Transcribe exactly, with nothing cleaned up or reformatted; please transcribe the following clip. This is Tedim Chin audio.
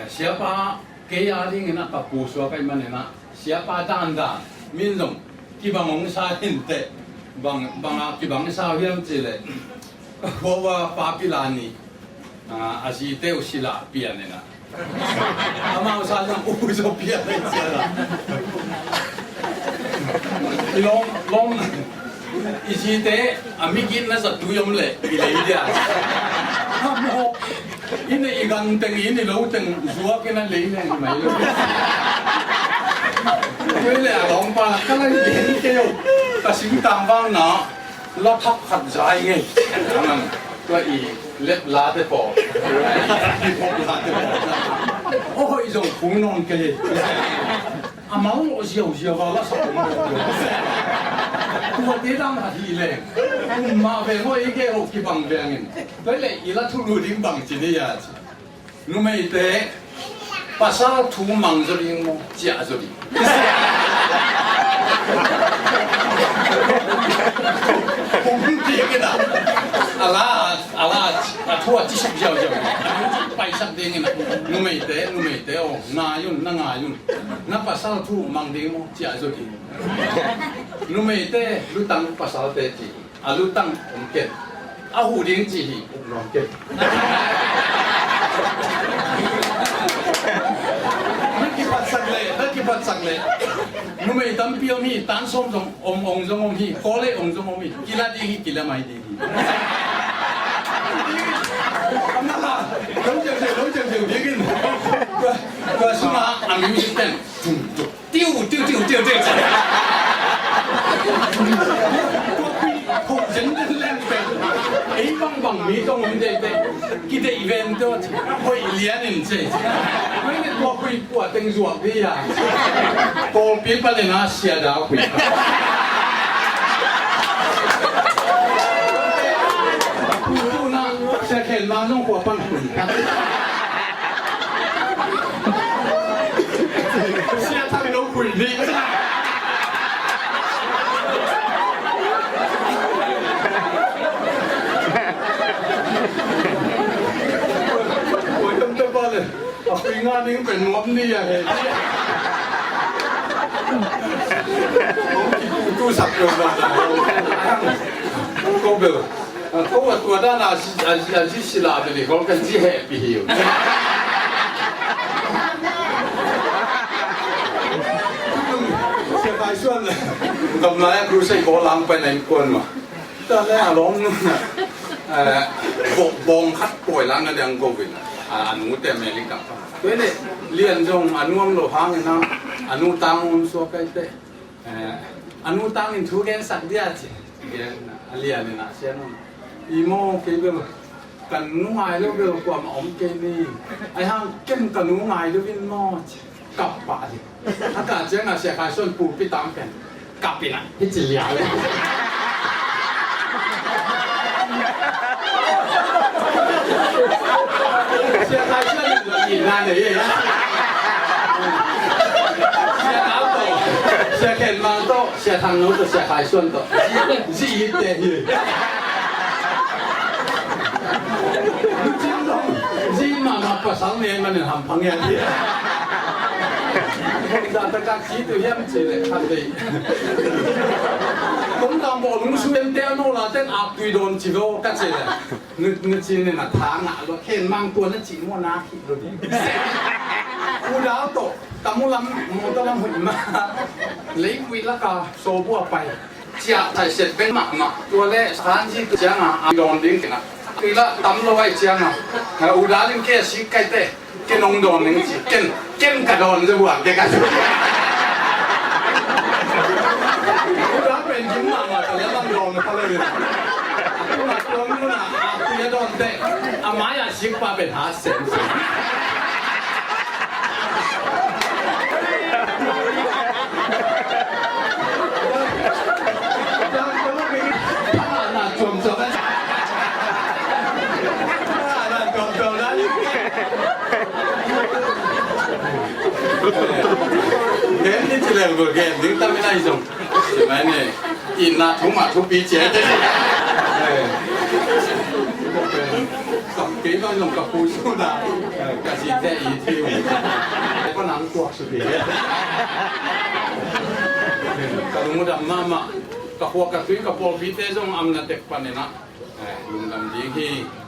Siapa kei a dingin a ka pu suak ahih manin ah, siapa dandan min zong kibang hong sa hi inteh. Bang, bang a kibang sa uh hiam cih leh, ka khua ua pa pila nih, a, a zite uh sila pian in ah, amau sa zong u zaw pian in sia la. I lawm, lawm, i zite a migitna zat tui om leh i lei dia. A mawk, i neih i gan teng, i neih lo teng zuak in a lei leng mai lo. Tua leh a lawmpa ka la gen kei uh, ka singtang vang na la thak khat zai ngei. Tua i lep late pawl, i pop late pawl, aw, hoih zong phung nawn kei. A mal lawh ziauziau a la sak om lo. Tuate dang a hi leng, kum mah veng aw, ei gel uh kibang veng in. Tua leh i la thulu ding bang ci ni a ci. Numeite, pasal thu mang zaw ding maw, ciah zaw ding? Hong ding in a, a la, a la, a thu a ci suk ziauziau. Paisak ding in a. Numeite, numeite aw, ngai un, na ngai un. Na pasal thu mang ding maw, ciah zaw ding? Numeite lutang pasalte ci hi. A lutang om ken. A huh ding ci hi, uk nuam ken. Na kipatsak leh, na kipatsak leh. Numei tampi om hi, tan sawm zong om, ong zong om hi, kawlei ong zong om hi, kila ding hi, kila mai ding hi. Am na la, lo ziauziau, lo ziauziau ding in. Tua, tua sungah a music pen. Tum, tum. Tiu, tiu, tiu, tiu, tiu. Tua khui, khui zen zen leng pen. Ei bangbang mi tong om deih deih. Kideih ven tawh ci. Hoih lian in ci. Mei ne tua khui pua teng zuak di a. Kawlpi panin a Sia Dau khui. Khui tu na, Sia Khen Mang zong kua pan khui. Sia Thang lo khui ni. Oi, tam tam ba le. A khui nga ning pen nuam ni a he. Ong ki tu sak lo ba. Ko bel. A ko a tua dan a zi, a zi, a zi sila beli ko kan zi hehpih hi uh. Sia Khai Suan le. Gam lai a crusade ko lang pai na innkuan mah. Tua le a lawmnu na, eh, bawng, bawng khat pawi lang na dang ko vin. A, a nute America. Tua le Lian zong a nuam lo hangin a, a nu tang om suak kai te. Eh, a nu tangin thu gensak dia ci. Gen a Lian in a Sia Nung. I maw kei bel ka nu ngai lo bel kuamah om kei ni. Ai hang ken ka nu ngai lo in maw ci. Kap pah hi. A kah ciangah Sia Khai Suan pulpit tang pen kap in a hi ci lian le. Sia Khai Suan in lo itna nei e. Sia Dau tawh, Sia Khen Mang tawh, Sia Thang No tawh, Sia Khai Suan tawh. Zi it te hi. Zi mahmah pasal ne manin hampha ngiat hi. Zahtakah ci tu hiam cih leh khat vei. Kong dang bawl hong suente a no la ten ap tui dawn ci lo ka cih leh. Nu, nu ci nen a tha ngah lo, Khen Mang tua na cih maw na khih lo ding. U Dau tawh, tamu lam, mawtaw lam hoih mah. Leivui laka sawbua pai. Ciah thai set bek mahmah. Tua le khanzi tu cianga a dawn ding kina. Tui la tam lo ai cianga. U Dau in ke a sik kai te. Ken hong dawn ning ci. Ken, ken ka dawn ze buang ke ka. U Dau pen gim mahmah ka le lam dawn ka le. Tua tua nuna a tui a dawn te. A mai a sik pa pen ha sem sem. Gen ni ci leng ko gen ding tam i nai zong. Ci mai ne. Itna thu mah thupi ci ai te. Kei bang zong ka pu su na, ka zi te i thiu. Ang tuak suk hi. Ka lung uh dam mahmah. Ka khua ka tui ka pawlpite zong a omna tek panin ah, eh, lungdam ding hi.